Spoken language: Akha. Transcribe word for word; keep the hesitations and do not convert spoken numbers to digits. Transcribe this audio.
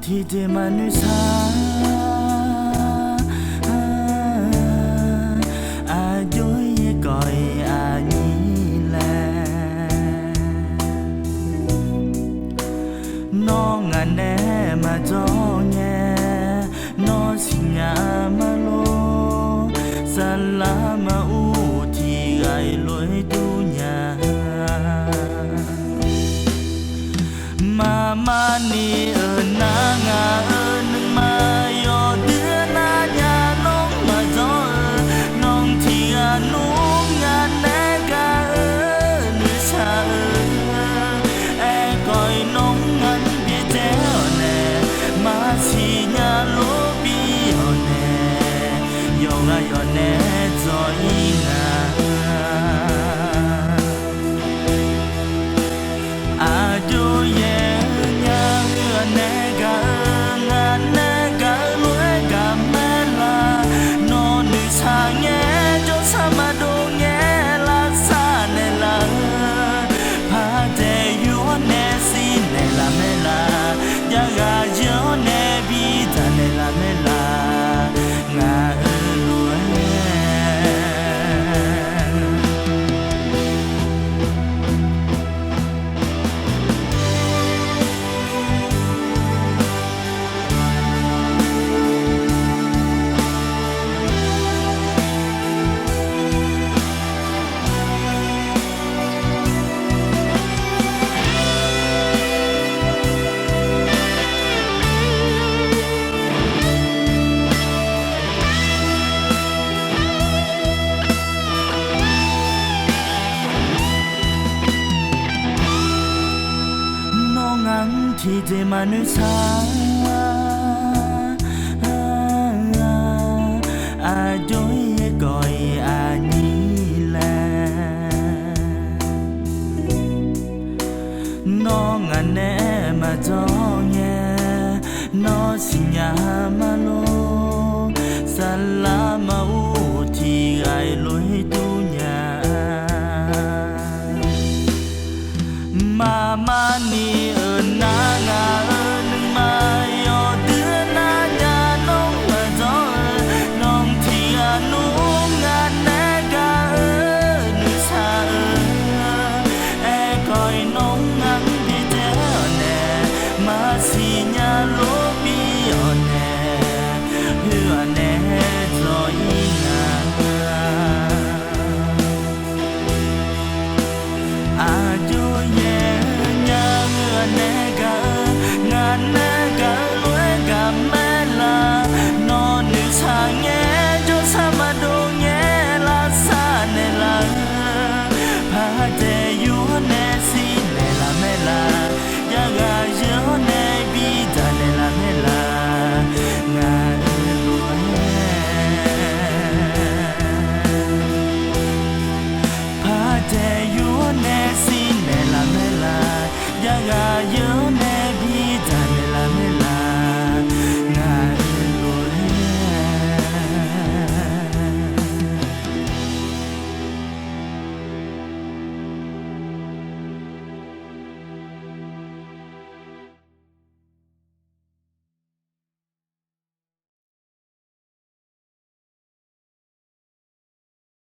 Tiqjeq maqnoeq shaq-a, aqjox-aer yaerkawv-iq aqnyir laer. Nawr ngaq nae maqjawr ngae, nawr siqnya ma lor. Saqlaq maqur tiqghaq-iq lof-aer dur nya. Maqmaqni-euq nar ngaq-euq nuima yawdui nar nya. Nawr maqjawr-eu nawq tiqghaq nmr ngaq nae gaq-eu nuisar-eu. Aerkhawf-iq nawr ngar byaerdzae-awq nae, maqsiq nya lof bi-awq nae, yawqghaq yawqnae dzawq-ir nga. Aqjox yaer-eu nya-eu aqnae gaq-eu, ngaq nae gaq-eu lof-aer gaq mae laf. Nawq nuisar ngae, jawrsar maqdov ngae, lavsav naeqlaf-eu. Paqdaeq yur-awr nae shir naeqlaf mae laf. Jarghaq yur-awr nae bidzaq naeqlaf mae laf. Ngaq-euq lof-aer Nawr ngaq-anr tiqjeq maqnoeq shaq-a, aqjox-aer yaerkawv-iq aqnyir laer. Nawr ngaq nae maqjawr ngae, nawr siqnya ma lor. Saqlaq maqur tiqghaq-iq lof-aer dur nya. Maqmaqni-euq nar ngaq-euq nuima yawdui nar nya. Nawr maqjawr-eu nawq tiqghaq nmr ngaq nae gaq-eu nuisar-eu. Aerkhawf-iq nawr ngar byaerdzae-awq nae, maqsiq nya lof bi-awq nae, heu-aq nae dzawq-ir nga. Aqjox yaer-eu nya-eu aqnae gaq-eu, ngaq nae gaq-eu lof-aer gaq mae laf. Nawq noeqshaq ngae, jawrsar maqdov ngae, lavsav naeqlaf-eu. Paqdaeq yur-awr nae shir naeqlaf mae laf. Jarghaq